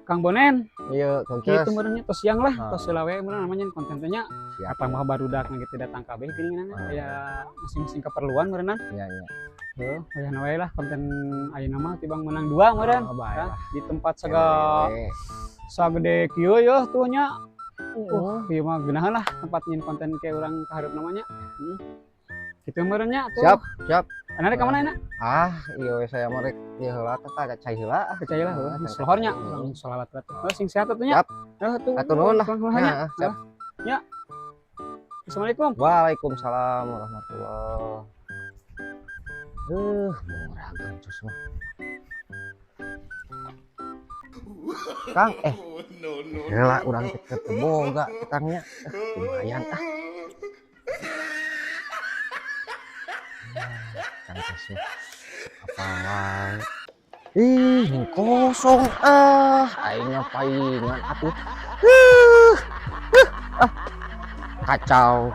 Kang Bonen. Iya, Kang Kitu Ces. meureun nya, tos siang lah, Ah. tos heula we meureun namanya kontennya. Siap. Tambah barudak gitu datang kabeh geuningan Ah. aya masing-masing keperluan meureunna. Iya. Heuh, wayahna wae lah konten ayeuna mah tibang menang dua meureun. Oh, bae Ya, lah. di tempat saga Ewe. sagede kieu yeuh tuh nya. Ieu mah geunaheun lah tempat nyieun konten kayak urang kahareup namanya. Kitu meureun nya tuh. Siap, siap. Ana rek ka mana enak? Ah, iya we, saya mah rek ieu heula teh ka cai heula. Percaya lah, heuh, Ah, sohornya cai. urang sholawat lah. Heuh, sing sehat atuh nya. Siap. Heuh tuh. Hatur nuhun lah. Urang heula nya. Ya, siap. Ya. Assalamualaikum. Waalaikumsalam warahmatullahi. Murah Kang Cus mah. Kang, heula urang teh teu boga tukangnya. Lumayan ah. Kang Cus mah. Apa wae. Ih, ini kosong ah. Aing ngapain atuh. Ah, kacau.